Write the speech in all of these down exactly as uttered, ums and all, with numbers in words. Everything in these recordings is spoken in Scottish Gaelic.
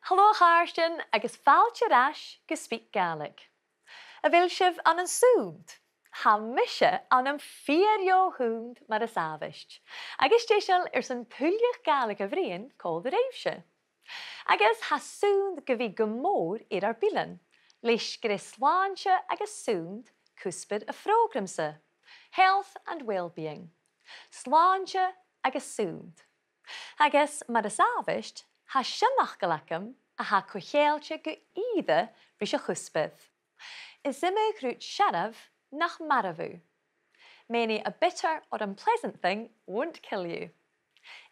Halò a chàirdean agus fàilte air ais gu SpeakGaelic. A bheil sibh ann an sunnd? Tha mise ann am fìor dheagh shunnd mar as àbhaist, agus deiseil airson tuilleadh Gàidhlig a bhruidhinn còmhla ribhse. Agus tha sunnd gu bhith gu mòr air ar bilean, leis gur e slàinte agus sunnd cuspair a' phrògraim-sa, Health and Wellbeing. Slàinte agus sunnd. Agus mar as àbhaist, tha seanfhacal agam a tha co-cheangailte gu ìre ris a' chuspair. Is iomadh rud searbh nach marbh thu. Many a bitter or unpleasant thing won't kill you.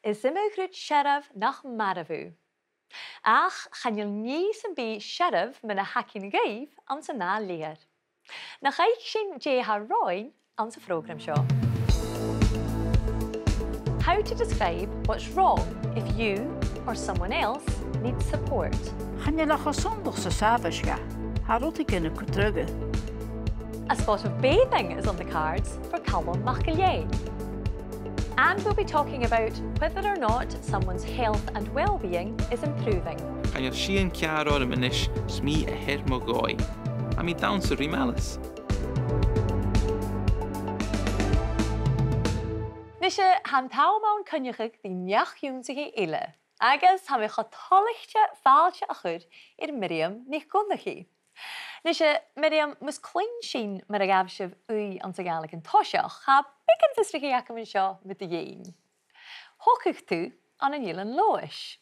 Is iomadh rud searbh nach marbh thu. Ach chan eil nì sam bith searbh mu na th' againn dhuibh anns an ath leth-uair. Nach fhaic sinn dè tha romhainn anns a' phrògram seo. How to describe what's wrong if you or someone else needs support. Chan eil ach an sunndach 's as àbhaist dha, tha rudeigin a' cur dragh. A spot of bathing is on the cards for Calum MacIlleathain. And we'll be talking about whether or not someone's health and well-being is improving. Chan eil sìon ceàrr orm a-nis, 's mi a tha air mo dhòigh. Tha mi a' dannsa ri m' Alice. Nise, tha an t-àm ann coinneachadh ri neach-ionnsachaidh eile, agus tha mi cho toilichte fàilte a chur air Miriam NicDhonnchaidh. Nise, Miriam, mus cluinn sinn mar a ghabh sibh ùidh anns a' Ghàidhlig an toiseach, tha beagan fiosrachaidh agam an seo mu do dheidhinn. Thogadh tu ann an Eilean Leòdhais,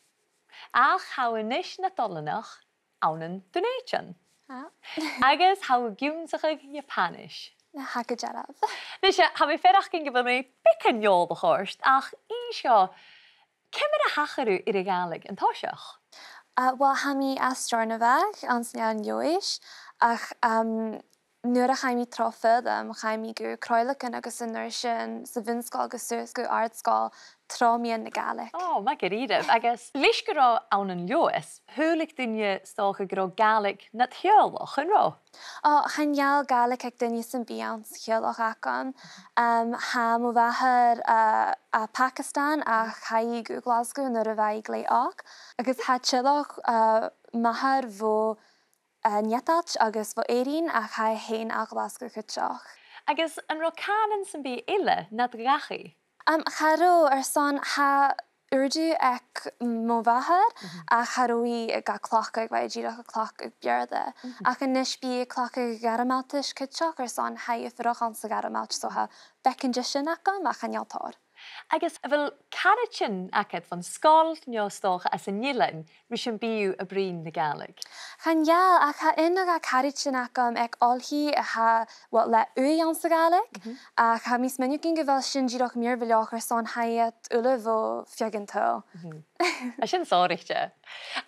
ach tha thu a-nis nad oileanach ann an Dùn Èideann. Ah. Agus tha thu ag ionnsachadh Iapanais. Tha gu dearbh. Nise, tha mi a' faireachdainn gu bheil mi beagan eòlach ort, ach innis dhomh, ciamar a thachair thu air a' Ghàidhlig an toiseach? Uh, well, tha mi à Steòrnabhagh anns an Eilean Leòdhais, ach, um, nuair a chaidh mi tro fhoghlam, chaidh mi gu cròileagan agus an uair sin sa bhun-sgoil agus suas gu àrd-sgoil tro mheadhan na Gàidhlig. Ò, math dha-rìribh. Agus leis gun robh thu ann an Leòdhas, shaoileadh daoine 's dòcha gun robh Gàidhlig nad theaghlach, an robh? Ò, chan eil Gàidhlig aig duine sam bith anns a' theaghlach agam. Um, tha mo mhàthair, uh, à Pacastan ach chaidh i gu Glaschu nuair a bha i glè òg. Agus tha teaghlach, uh, m' athar bho, uh, Neudailt agus bho Èirinn ach tha i fhèin à Glaschu cuideachd. Agus an robh cànan sam bith eile nad dhachaigh? Um, cha robh, airson tha Urdu aig mo mhàthair, ach cha robh i ga cleachdadh, bha i dìreach a' cleachdadh Beurla. Ach a-nis bidh i a' cleachdadh Gearmailtis cuideachd airson tha i a' fuireach anns a' Ghearmailt, so tha beagan de sin agam, ach chan eil tòrr. Agus a bheil caraidean agad bhon sgoil no 's dòcha às an eilean ris am bi thu a' bruidhinn na Gàidhlig? Chan eil, ach tha aon no dhà caraidean agam aig oilthigh a tha, well, le ùidh anns a' Ghàidhlig, ach tha mi a' smaoineachadh gu bheil sin dìreach mìorbhaileach airson tha iad uile bho feadh an t-saoghail. Tha sin sònraichte.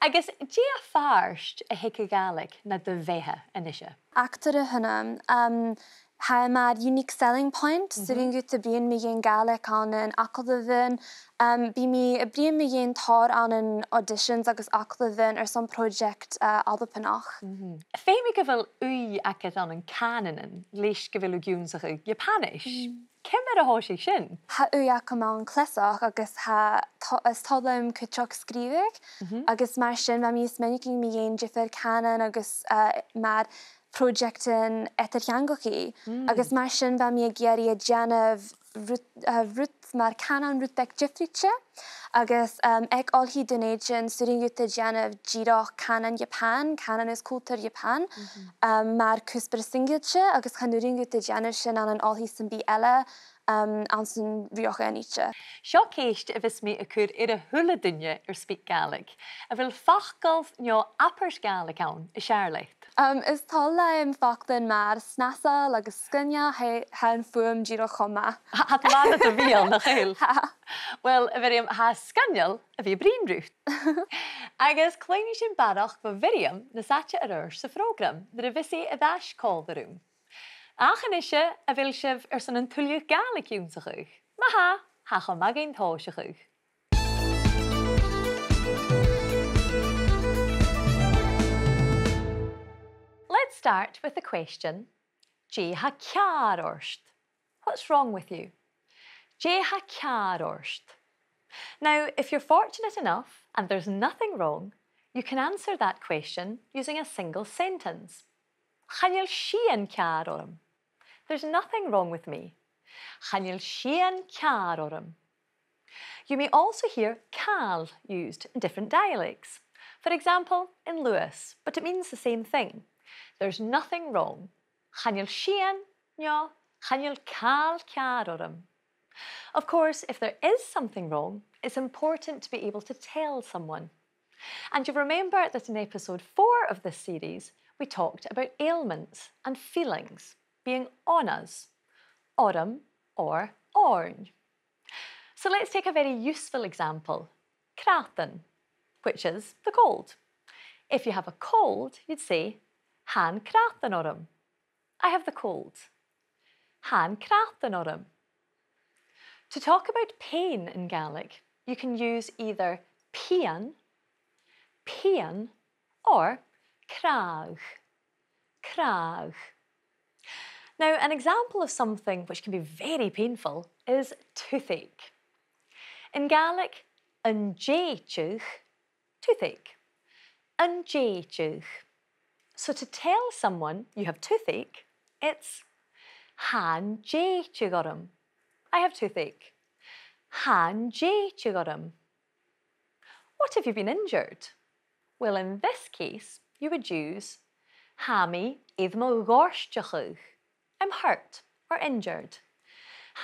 Agus dè a' phàirt a th' aig a' Ghàidhlig na do bheatha a-nise? Eachdraidh a th' annam, um, tha e mar unique selling point, 's urrainn dhut a' bruidhinn mu dheidhinn Gàidhlig ann an agallamhan. Um, bidh mi a' bruidhinn mu dheidhinn tòrr ann an auditions agus agallamhan airson project, uh, Albannach. Feumaidh gu bheil ùidh agad ann an cànanan leis gu bheil thu ag ionnsachadh Iapanais. Ciamar a thòisich sin? Tha ùidh agam ann cleasachd agus tha to-, is toil leam cuideachd sgrìobhadh, agus mar sin bha mi a' smaoineachadh mu dheidhinn diofar chànanan agus, uh, mar projectan eadar-theangachaidh. Agus mar sin bha mi ag iarraidh a' dèanamh rud, uh, rud mar cànan rud beag diofraichte. Agus, um, aig Oilthigh Dhùn Èideann, 's urrainn dhut a' dèanamh dìreach cànan Iapan, cànan is cultar Iapan, um, mar cuspair singiltidh, agus chan urrainn dhut a' dèanamh sin ann an oilthigh sam bith eile, um, anns an rìoghachd aonaichte. Seo ceist a bhios mi a' cur air a h-uile duine air SpeakGaelic. A bheil facal no abairt Ghàidhlig ann as fheàrr leat? Um, is toil leam faclan mar snasail agus sgoinneil, tha, tha an fuaim dìreach cho math. Tha, tha e math nad bheul, nach eil? Tha. Uill, a Mhiriam, tha e sgoinneil a bhith a' bruidhinn riut. Agus cluinnidh sinn barrachd bho Mhiriam nas fhaide air adhart sa phrògram nuair a bhios i air ais còmhla rium. Ach a-nise, a bheil sibh airson an tuilleadh Gàidhlig ionnsachadh? Ma-thà, tha cho math againn tòiseachadh. Let's start with the question, dè tha ceàrr ort? What's wrong with you? Dè tha ceàrr ort? Now, if you're fortunate enough and there's nothing wrong, You can answer that question using a single sentence. Chan eil sìon ceàrr orm. There's nothing wrong with me. Chan eil sìon ceàrr orm. You may also hear càil used in different dialects. For example, in Lewis, but it means the same thing. There's nothing wrong. Chan eil sìon, no chan eil càil ceàrr orm. Of course, if there is something wrong, it's important to be able to tell someone. And you'll remember that in episode four of this series, we talked about ailments and feelings being on us, orm or oirnn. So let's take a very useful example, cnatan, which is the cold. If you have a cold, you'd say, tha an cnatan orm. I have the cold. Tha an cnatan orm. To talk about pain in Gaelic, you can use either pian, pian, or cràdh, cràdh. Now, an example of something which can be very painful is toothache. In Gaelic, an t-sèideadh, toothache. An t-sèideadh. So to tell someone you have toothache, it's tha an t-sèideadh orm. I have toothache. Tha an t-sèideadh orm. What have you been injured? Well, in this case, you would use tha mi air mo ghoirteachadh. I'm hurt or injured.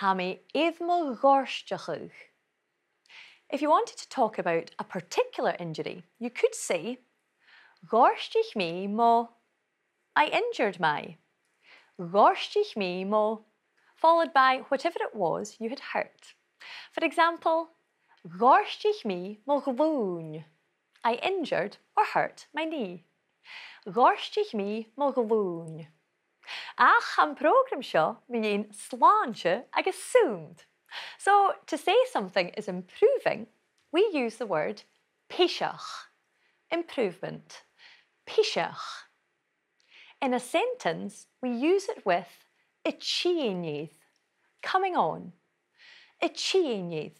Tha mi air mo ghoirteachadh. If you wanted to talk about a particular injury, you could say, ghoirtich mi mo, I injured my. Ghoirtich mi mo, followed by whatever it was you had hurt. For example, ghoirtich mi mo ghlùin. I injured or hurt my knee. Ghoirtich mi mo ghlùin. Ach tha am prògram seo mu dheidhinn slàinte agus sunnd. So, to say something is improving, we use the word piseach, improvement, piseach. In a sentence, we use it with a' tighinn air, coming on, a' tighinn air.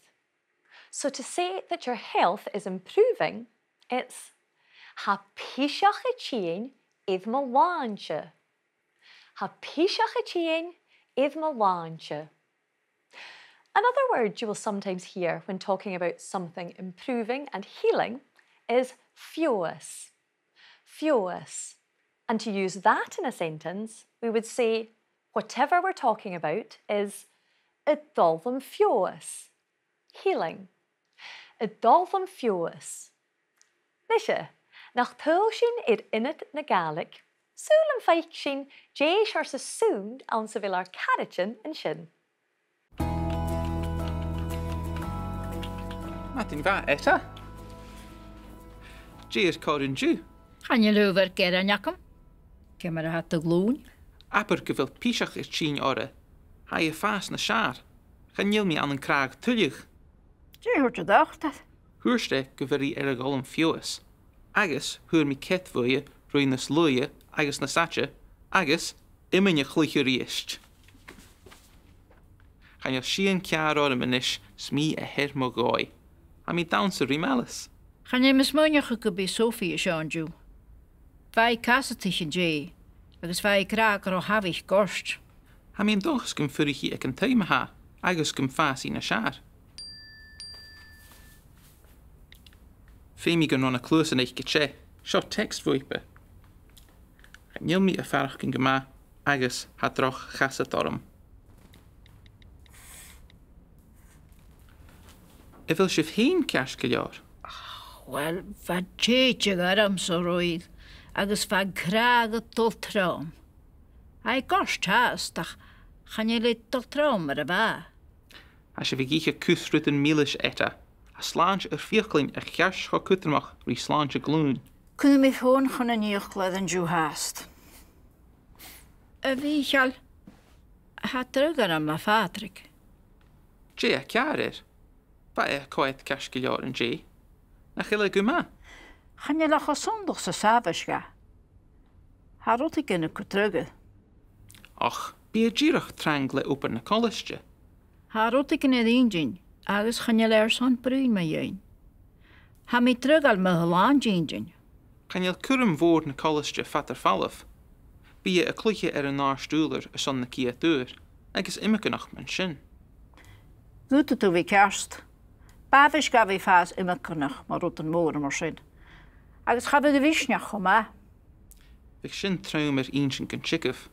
So to say that your health is improving, it's tha piseach a' tighinn air mo shlàinte. Tha piseach a' tighinn air mo shlàinte. Another word you will sometimes hear when talking about something improving and healing is feabhas. Feabhas. And to use that in a sentence, we would say, whatever we're talking about is a' dol am feabhas. Healing. A' dol am feabhas. Nise, nach tadhail sinn air Ionad na Gàidhlig, saoil am faic sinn dè seòrsa sunnd anns a bheil ar caraidean an sin. Madainn mhath, Etta. Dè tha còir an-diugh? Chan eil adhbhar gearain agam. Ciamar a tha do ghlùin? Abair gu bheil piseach air tighinn oirre. Tha i a' fàs nas fheàrr. Chan eil mi ann an cràdh tuilleadh. Dè thuirt an dotair? Thuirt e gu bheil i air a dhol am feabhas. Agus fhuair mi cead bhuaithe ruith nas luaithe agus nas fhaide, agus iomain a chluiche a-rithist. Chan eil sìon ceàrr orm a-nis, 's mi a th' air mo dhòigh. Tha mi a' dannsa ri m' fhaileas. Chan eil mi a' smaoineachadh gum bi Sophie an seo an-diugh. Bha i casadaich an-dè, agus bha i ag ràdh gun robh a h-amhaich goirt. Tha mi an dòchas gum fuirich i aig an taigh ma-thà, agus gum fàs i nas fheàrr. Feumaidh gun robh na cluasan aice gu teth. Seo text bhuaipe. Chan eil mi a' faireachdainn gu math agus tha droch chasad orm. A bheil sibh fhèin ceart gu leòr? Uill, bha tèid ormsa a-raoir, agus bha an cràdh a' dol trom. Tha i goirt fhathast, ach chan eil i a' dol trom mar a bha. Tha sibh ag ithe cus rudan milis, Etta. Tha slàinte ur fiaclainn a cheart cho cudromach ri slàinte glùin. Chunnaic mi fòn chun an fhiacla an-diugh fhathast. A Mhìcheil, tha dragh orm, a Phàdraig. Dè tha ceàrr air? Bha e a' coimhead ceart gu leòr an-dè. Nach eil e gu math? Chan eil e cho sunndach 's as àbhaist dha. Tha rudeigin a' cur dragh air. Och, bidh e dìreach trang le obair na colaiste. Tha rudeigin air inntinn agus chan eil e airson bruidhinn mu dheidhinn. Tha mi a' draghail mo shlàinte-inntinn. Chan eil cùram mhòr na colaiste fada air falbh. Bidh e a' cluiche air an àrd-ùrlar airson na ciad uair, agus iomadh neach mar sin. Dh'fhaodadh tu bhith ceart. B' àbhaist dha bhith a' fàs iomadh neach mu rudan mòra mar sin. Agus cha bhiodh a' mhisneachd cho math. Bhiodh sin trom air inntinn gun teagamh.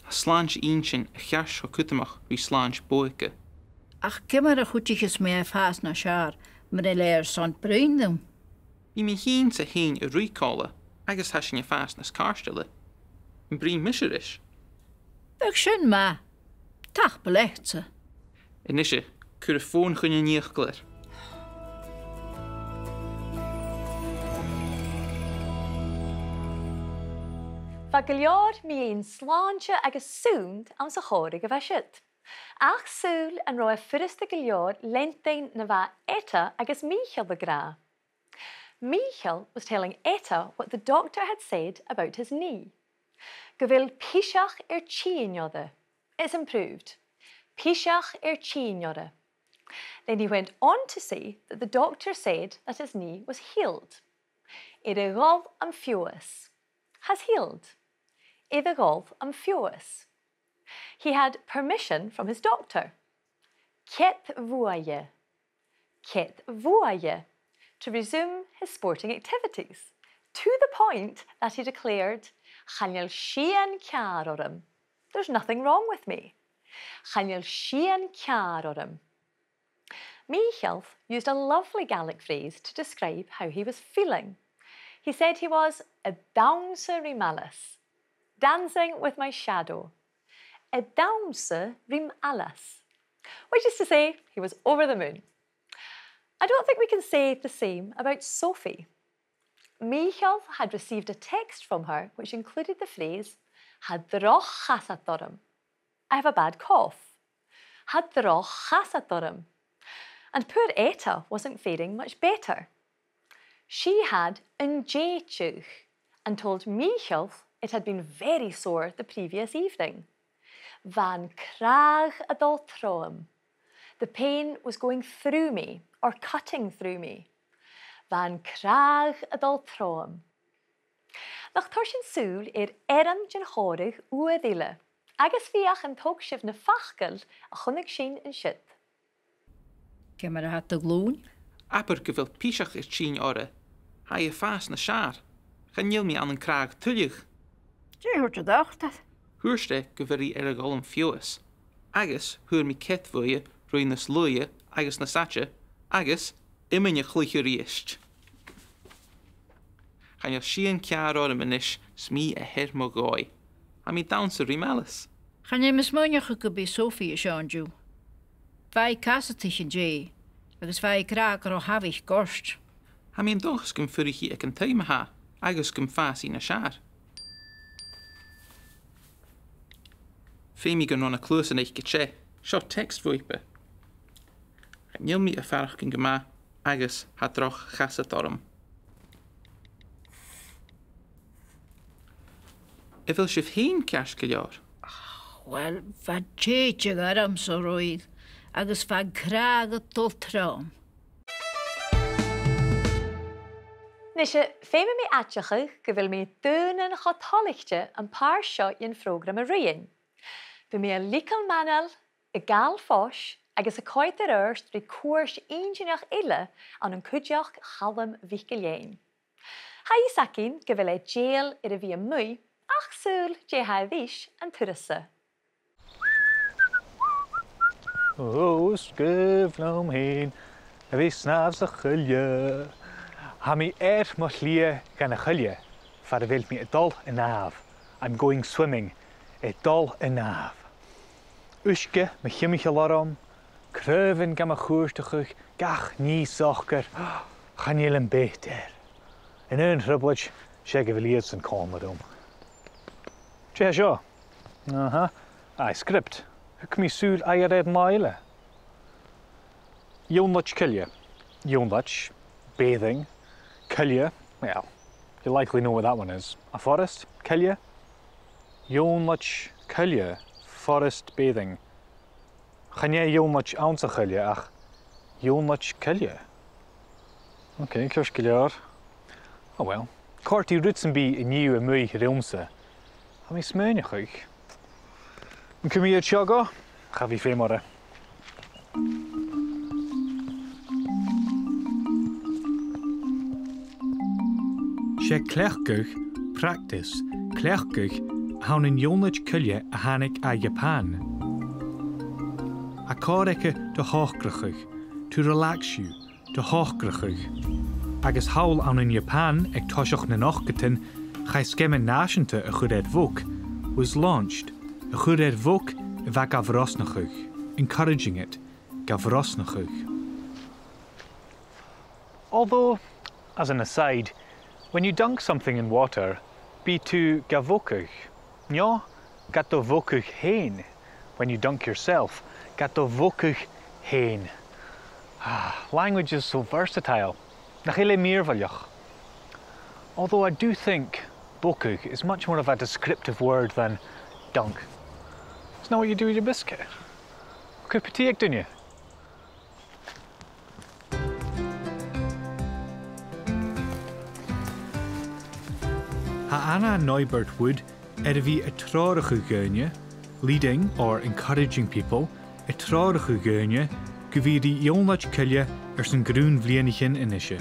Tha slàinte inntinn a cheart cho cudromach ri slàinte bodhaige. Ach ciamar a chuidicheas mi e fàs nas fheàrr mura h-eil e airson bruidhinn rium? Bidh mi fhìn 's e fhèin a' ruith còmhla, agus tha sinn a' fàs nas càirdeile. Am bruidhinn mise ris? Bhiodh sin math. Tapadh leatsa. A-nise, cuir am fòn chun an fhiaclair. Bha gu leòr mu dheidhinn slàinte agus sunnd anns a' chòmhradh a bha siud. Ach saoil an robh e furasta gu leòr leantainn na bha Etta agus Mìcheal ag ràdh. Mìcheal was telling Etta what the doctor had said about his knee. Gu bheil piseach air tighinn oirre. It's improved. Piseach air tighinn oirre. Then he went on to say that the doctor said that his knee was healed. Air a dhol am feabhas. Has healed. Air a dhol am feabhas. He had permission from his doctor. Cead bhuaithe. Cead bhuaithe. To resume his sporting activities. To the point that he declared, "Chan eil sìon ceàrr orm. There's nothing wrong with me. Chan eil sìon ceàrr orm." Mìcheal used a lovely Gaelic phrase to describe how he was feeling. He said he was a' dannsa ri m' fhealas, dancing with my shadow. A' dannsa ri m' fhealas. Which is to say, he was over the moon. I don't think we can say the same about Sophie. Mìcheal had received a text from her which included the phrase, "Tha droch chasad orm." I have a bad cough. Tha droch chasad orm. And poor Etta wasn't faring much better. She had an dèideadh and told Mìcheal it had been very sore the previous evening. Bha an cràdh a' dol trom. The pain was going through me, or cutting through me. Bha an cràdh a' dol trom. Nach toir sinn sùil air ainm den chòmhradh uair eile, agus feuch an tog sibh na faclan a chunnaic sinn an siud. Ciamar a tha do ghlùin? Abair gu bheil piseach air tighinn oirre. Tha i a' fàs nas fheàrr. Chan eil mi ann an cràdh tuilleadh. Dè thuirt an dotair? Thuirt e gu bheil i air a dhol am feabhas. Agus fhuair mi cead bhuaithe ruith nas luaithe agus nas fhaide, agus iomain a chluich a-rithist. Chan eil sìon ceàrr orm a-nis, 's mi a th' air mo dhòigh. Tha mi a' dannsa ri m' fhealas. Chan eil mi a' smaoineachadh gum bi Sophie an seo an-diugh. Bha i casadaich an-dè, agus bha i ag ràdh gun robh a h-amhaich goirt. Tha mi an dòchas gum fuirich i aig an taigh ma-thà, agus gum fàs i nas fheàrr. Feumaidh gun robh na cluasan aice teth. Seo text bhuaipe. Chan eil mi a' faireachdainn gu math agus tha droch chasad orm. A bheil sibh fhèin ceart gu leòr? Uill, bha dèideadh ormsa roimhe, agus bha an cràdh a' dol trom. Nise, feumaidh mi aideachadh gu bheil mi daonnan cho toilichte am pàirt seo dhen phrògram a ruighinn. Bidh mi a' leigeil m' anail, a' gabhail fois agus a' coimhead air adhart ri cuairt inntinneach eile ann an cuideachd Chaluim MhicIllEathain. Tha fhios againn gu bheil e dèidheil air a bhith a-muigh, ach saoil dè tha a-rithist an turas-sa. Ò, sgaoil leam fhìn a bhith a' snàmh sa choille. Tha mi air mo shlighe dhan a' choille, far a bheil mi a' dol a shnàmh. I'm going swimming, a' dol a shnàmh. Uisge mu thimcheall orm, craobhan gam chuairteachadh gach nì socair, chan eil am beat air. An aon trioblaid, 's e gu bheil iadsan còmhla rium. Dè tha seo? Aha. Aye, script. Thug mi sùil air an latha eile. Ionlaid coille. Ionlaid, bathing. Coille, well, you likely know what that one is. A forest, coille. Ionlaid coille, forest bathing. Chan e ionlaid anns a' choille ach ionlaid coille. Ok, ceart gu leòr. Oh well. còrdaidh rud sam bith a nì thu a-muigh riumsa. Tha mi a' smaoineachadh. An cùm mi iad seo dhomh? Cha bhi feum orra. 'S e cleachdadh, practice, cleachdadh a th' ann an ionad coille a thàinig à Iapan. Tha còir aige do thòcrachadh, to relax you, do thòcrachadh. Agus thall ann an Iapan aig toiseach nan ochdadan, chaidh sgeama nàiseanta a chur air bhog, was launched, a chur air bhog a bha ga bhrosnachadh, encouraging it, ga bhrosnachadh. Although, as an aside, when you dunk something in water, bidh tu ga bhogadh. No, gad bhogadh fhèin. When you dunk yourself, gad bhogadh fhèin. Ah, language is so versatile. Nach eil e mìorbhaileach? Although I do think bogadh is much more of a descriptive word than dunk. Isn't that what you do with your biscuit? Cupa tì aig duine? Tha Anna Neubert-Wood air a bhith a' treòrachadh dhaoine, leading or encouraging people, a' treòrachadh dhaoine gu bhith ri ionad coille airson grunn bhliadhnaichean a-nise.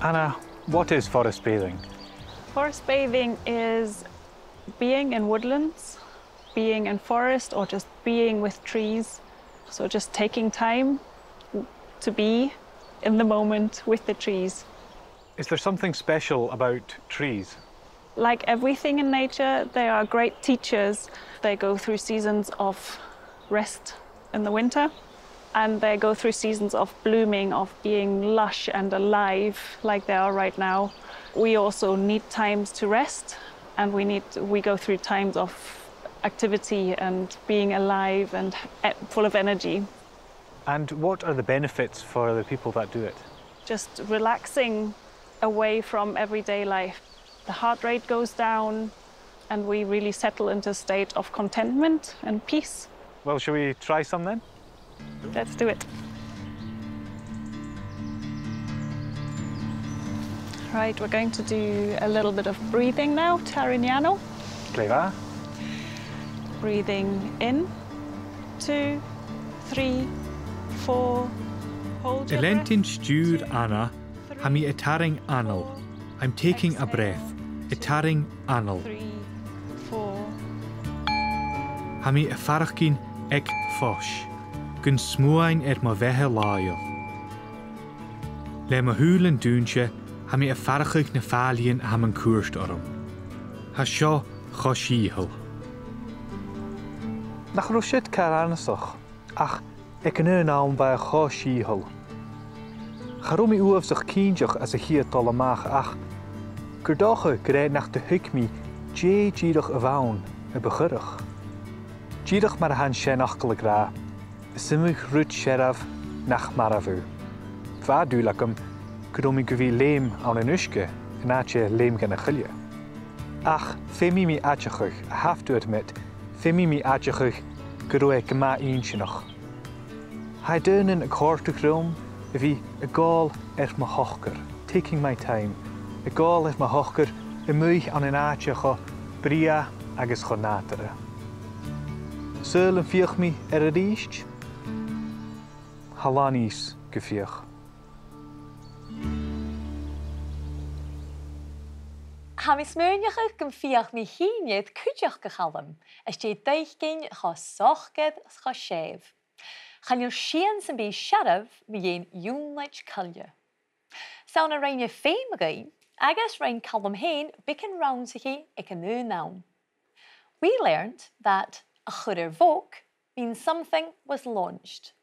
Anna, what is forest bathing? Forest bathing is being in woodlands, being in forest, or just being with trees. So just taking time to be in the moment with the trees. Is there something special about trees? Like everything in nature, they are great teachers. They go through seasons of rest in the winter, and they go through seasons of blooming, of being lush and alive like they are right now. We also need times to rest, and we need, we go through times of activity and being alive and e-, full of energy. And what are the benefits for the people that do it? Just relaxing away from everyday life. The heart rate goes down, and we really settle into a state of contentment and peace. Well, shall we try some then? Let's do it. Right, we're going to do a little bit of breathing now, tarraing an anal. Glè mhath. Breathing in, two, three, four. Hold your breath. Air leantainn stiùir Anna, tha mi a' tarraing anail. I'm taking a breath. A' tarraing anail. Three, four. Tha mi a' faireachdainn aig fois, gun smuain air mo bheatha làitheil. Le mo shùilean dùinte, tha mi a' faireachdainn na fàilidhean a tha mun cuairt orm. Tha seo cho sìtheil. Nach robh siud car annasach? Ach aig an aon àm bha e cho sìtheil. Cha robh mi uabhasach cinnteach anns a' chiad dol a-mach ach gur dòcha gur e nach do thuig mi dè dìreach a bh' ann a bu choireach. Dìreach mar a tha an seanfhacal ag ràdh, is iomadh rud searbh nach marbh thu. Bha dùil agam gun robh mi gu bhith leum ann an uisge an àite leum dhan a' choille. Ach feumaidh mi aideachadh, I have to admit, feumaidh mi aideachadh gun robh e gu math inntinneach. Tha e daonnan a' còrdadh rium a bhith a' gabhail air mo shocair, taking my time, a' gabhail air mo shocair a-muigh ann an àite cho brèagha agus cho nàdarra. Saoil am feuch mi air a-rithist? Tha làn fhios gum feuch. Tha mi a' smaoineachadh gum feuch mi fhìn iad cuideachd, a Chaluim, às dèidh d' fhaicinn cho socair 's cho sèimh. Chan eil sìon sam bith searbh mu dheidhinn ionad coille. 'S ann a rinn e feum againn, agus rinn Calum fhèin beagan rannsachaidh aig an aon àm. We learned that a chur air bhog means something was launched.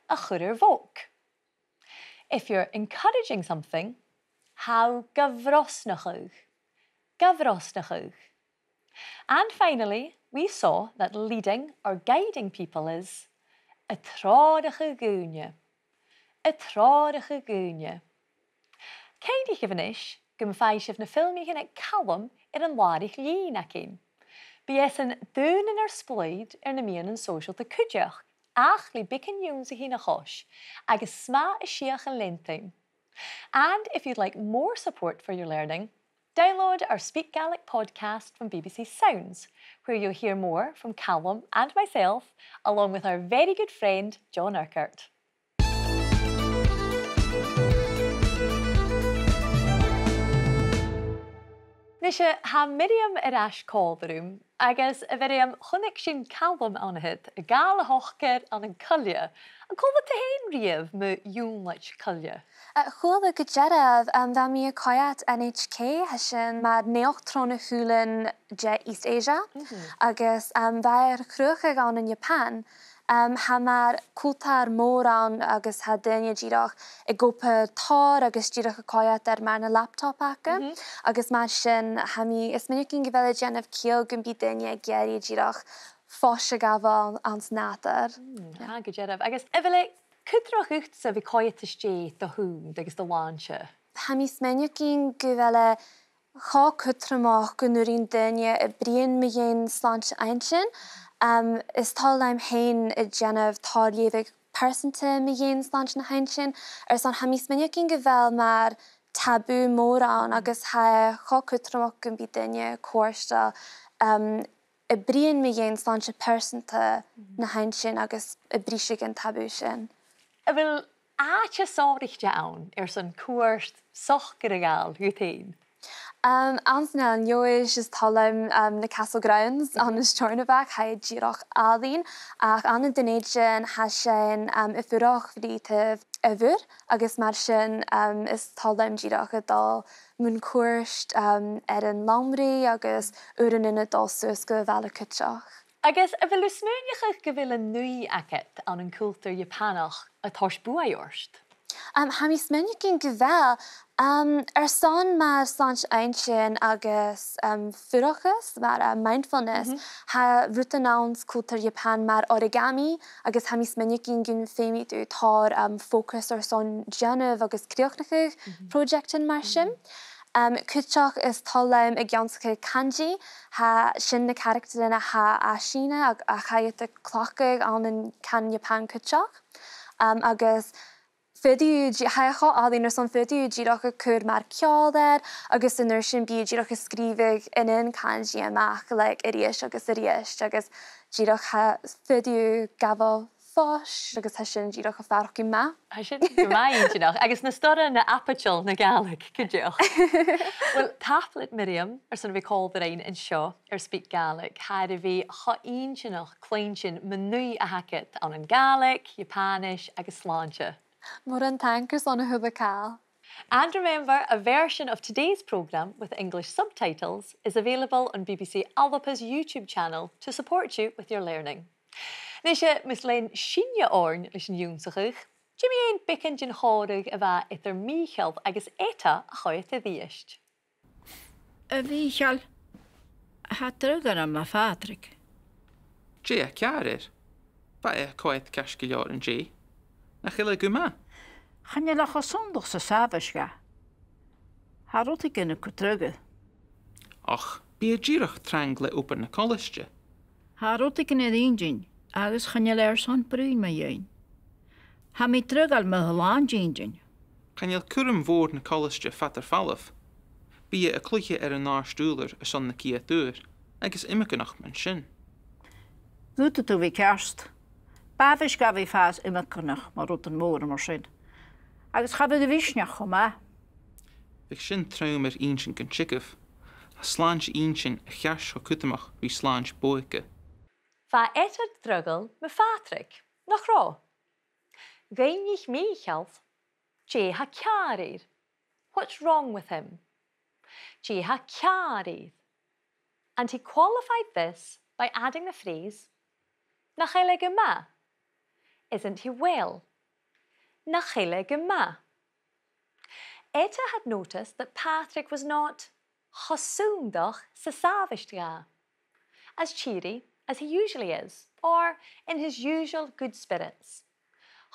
A chur air bhog. If you're encouraging something, tha thu ga bhrosnachadh. Ga bhrosnachadh. And finally, we saw that leading or guiding people is a' treòrachadh dhaoine. A' treòrachadh dhaoine. Cuimhnichibh a-nis gum faigh sibh na filmichean aig Calum air an làraich-lìn againn. Bidh esan daonnan air splaoid air na meadhanan sòisealta cuideachd, ach le beagan ionnsachaidh na chois, agus 's math a shuidheachadh leantainn. And if you'd like more support for your learning, download our Speak Gaelic podcast from B B C Sounds, where you'll hear more from Calum and myself, along with our very good friend John Urquhart. Nise, tha Miriam air ais còmhla rium, agus a Mhiriam, chunnaic sinn Calum an-diugh a' gabhail a shocair ann an coille. An cuala tu fhèin riamh mu ionnlad coille? Uh, chuala gu dearbh, um, bha mi a' coimhead N H K, tha sin mar naidheachd tro na h-ùbhlan de East Asia, agus, um, bha e air cruthachadh ann an Japan. Um, tha mar cultar mòr ann agus tha daoine dìreach ag obair tòrr agus dìreach a' coimhead air mar na laptop aca. Agus mar sin, tha mi, is minic gu bheil e a' dèanamh ciall gum bi daoine ag iarraidh dìreach fois a ghabhail anns an nàdar. Mm, tha gu dearbh. Agus a bheil e cudromach dhutsa a bhith a' coimhead às dèidh do shùilean agus do shlàinte? Tha mi a' smaoineachadh gu bheil e cho cudromach gun urrainn daoine a bhruidhinn mu dheidhinn slàinte-inntinn. Um, is toil leam fhìn a' dèanamh tòrr leughadh pearsanta mu dheidhinn slàinte na h-inntinn, airson tha mi a' smaoineachadh gu bheil mar tabù mòr ann agus tha e cho cudromach gum bi daoine cofhurtail, um, a' bruidhinn mu dheidhinn slàinte pearsanta na h-inntinn agus a' briseadh an tabù sin. A bheil àite sònraichte ann airson cuairt socair a ghabhail dhut fhèin? Um, anns an Eilean Leòdhais is toil leam, um, na Castle Grounds ann an Steòrnabhagh, tha iad dìreach àlainn, ach ann an Dùn Èideann tha sin, um, a' fuireach ri taobh a' mhuir, agus mar sin, um, is toil leam dìreach a' dol mun cuairt, um, air an Lannraidh agus uaireannan a' dol suas gu a' bhaile cuideachd. Agus a bheil thu a' smaoineachadh gu bheil an ùidh agad ann an cultar Iapanach a' toirt buaidh ort? Um, tha mi a' smaoineachadh gu bheil, um, airson mar slàinte-inntinn agus, um, fuireachas, mar, uh, mindfulness, tha rudan anns cultar Iapan mar origami, agus tha mi a' smaoineachadh gun feumaidh tu tòrr, um, fòcas airson dèanamh agus crìochnachadh pròiseactan mar sin. Um, cuideachd is toil leam ag ionnsachadh kanji, tha sin na caractaran a tha à Sìona ach, ach tha iad a' cleachdadh ann an can Iapan cuideachd. Um, agus faodaidh tu, tha e cho àlainn airson faodaidh tu dìreach a chur mar ceòl air, agus an uair sin bidh tu dìreach a' sgrìobhadh an aon kanji a-mach, like, a-rithist agus a-rithist, agus dìreach tha, faodaidh tu gabhail fois, agus tha sin dìreach a' faireachdainn math. Tha sin gu math inntinneach, agus na stoidhlichean aibidil na Gàidhlig cuideachd. Well, tapadh leat, Miriam, airson a bhith còmhla rinn an seo air Speak Gaelic. Tha e air a bhith cho inntinneach cluinntinn mun ùidh a th' agad ann an Gàidhlig, Iapanais agus slàinte. Mòran taing airson a h-uile càil. And remember, a version of today's programme with English subtitles is available on B B C Alba's YouTube channel to support you with your learning. Nise, mus lean sinne oirnn leis an ionnsachadh, dè mu dheidhinn beagan den chòmhradh a bh' eadar Mìcheal agus Etta a choimhead a-rithist? A Mhìcheil, tha dragh orm mu Phàdraig. Dè tha ceàrr air? Bha e a' coimhead ceart gu leòr an-dè. Nach eil e gu math? Chan eil e cho sunndach 's as àbhaist dha. Tha rudeigin a' cur dragh air. Och, bidh e dìreach trang le obair na colaiste. Tha rudeigin air inntinn agus chan eil e airson bruidhinn mu dheidhinn. Tha mi draghail mu shlàint-inntinn. Chan eil cuirm mhòr na colaiste fada air falbh. Bidh e a' cluiche air an àrd-ùrlar airson na ciad uair, agus iomadh neach mar sin. Dh'fhaodadh tu bhith ceart. B' àbhaist dha bhith a' fàs iomadh neach mu rudan mòra mar sin. Agus cha bhiodh e misneachd cho math. Bhiodh sin trom air inntinn gun teagamh. Tha slàinte inntinn a cheart cho cudromach ri slàinte bodhaige. Bha Etta draghail mu Phàdraig, nach robh? Dh'fhaighnich Mìcheal, dè tha ceàrr air? What's wrong with him? Dè tha ceàrr air? And he qualified this by adding the phrase, nach eil e gu math? Isn't he well? Nach eil e gu math? Etta had noticed that Pàdraig was not cho sunndach 's as àbhaist dha, as cheery as he usually is, or in his usual good spirits.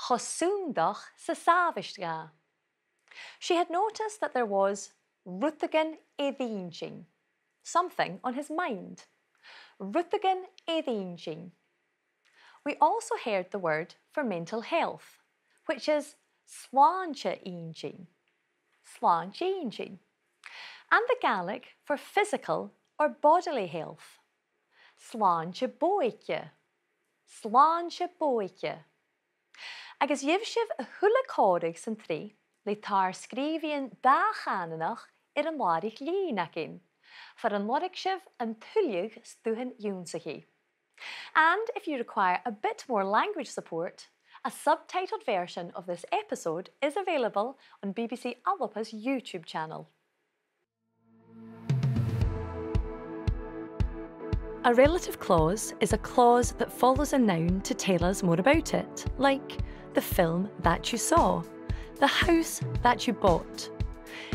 Cho sunndach 's as àbhaist dha. She had noticed that there was rudeigin air inntinn, something on his mind. Rudeigin air inntinn. We also heard the word for mental health, which is slàinte inntinn. slàinte inntinn. And the Gaelic for physical or bodily health. Slàinte bodhaige. Slàinte bodhaige. Agus gheibh sibh a h-uile còmhradh san t-sreath le tar-sgrìobhaidhean dà-chànanach air an làraich-lìn againn, far an lorg sibh an tuilleadh stuthan ionnsachaidh. And if you require a bit more language support, a subtitled version of this episode is available on B B C Alba's YouTube channel. A relative clause is a clause that follows a noun to tell us more about it, like the film that you saw, the house that you bought.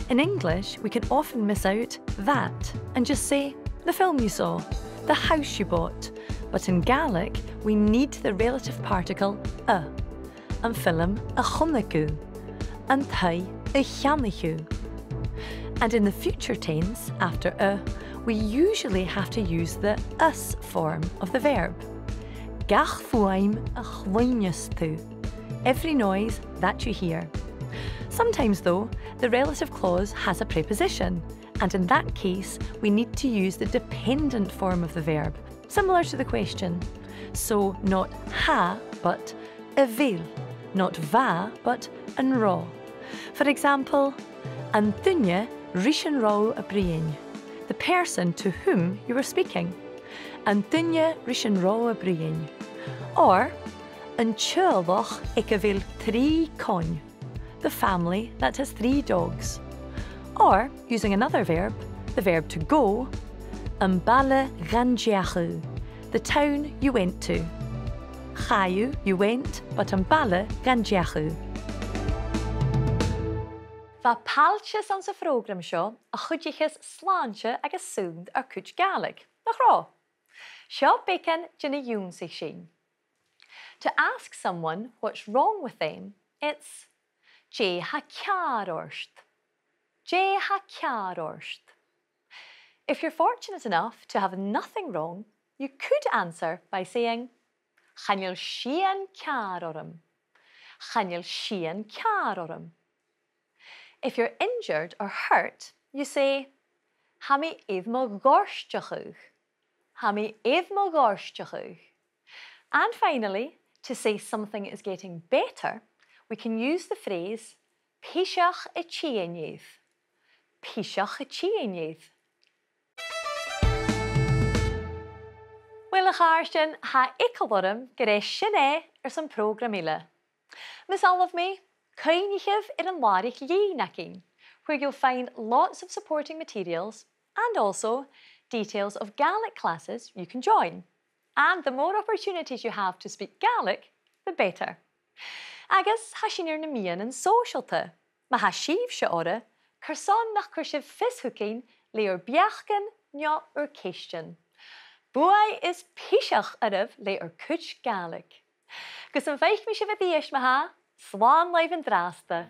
In English, we can often miss out that and just say the film you saw, the house you bought. But in Gaelic, we need the relative particle a. Am film a chunnaic thu. An taigh a cheannaich thu. And in the future tense, after a, we usually have to use the as form of the verb. Gach fuaim a chluinneas tu. Every noise that you hear. Sometimes, though, the relative clause has a preposition, and in that case, we need to use the dependent form of the verb, similar to the question. So, not tha, but a bheil, not bha, but an robh. For example, an duine ris an robh thu a' bruidhinn, the person to whom you were speaking. An duine ris an robh thu a' bruidhinn. Or, an teaghlach aig a bheil trì cloinn, the family that has three dogs. Or, using another verb, the verb to go, am baile dhan deach thu, the town you went to. Chaidh thu, you went, but am baile dhan deach thu. Bha pailteas anns a' phrògram seo a chuidicheas slàinte agus sunnd ar cuid Gàidhlig, nach robh? Seo beagan de na dh'ionnsaich sinn. To ask someone what's wrong with them, it's dè tha ceàrr ort? Dè tha ceàrr ort? If you're fortunate enough to have nothing wrong, you could answer by saying, chan eil sìon ceàrr orm. Chan eil sìon ceàrr orm. If you're injured or hurt, you say, tha mi air mo ghorteachadh. Tha mi air mo ghorteachadh. And finally, to say something is getting better, we can use the phrase piseach a' tighinn air. Piseach a' tighinn air. Uill, a chàirdean, tha eagal orm gur e sin e airson prògram eile. Mus fhalbh mi, cuimhnichibh air an làraich-lìn againn, where you'll find lots of supporting materials and also details of Gaelic classes you can join. And the more opportunities you have to speak Gaelic, the better. Agus tha sinn air na meadhanan sòisealta. Ma tha sibhse orra, carson nach cuir sibh fios thugainn le ur beachdan no ur ceistean? Buaidh is piseach oirbh le ur cuid Gàidhlig. Gus am faic mi sibh a-rithist ma-thà, slàn leibh an-dràsta.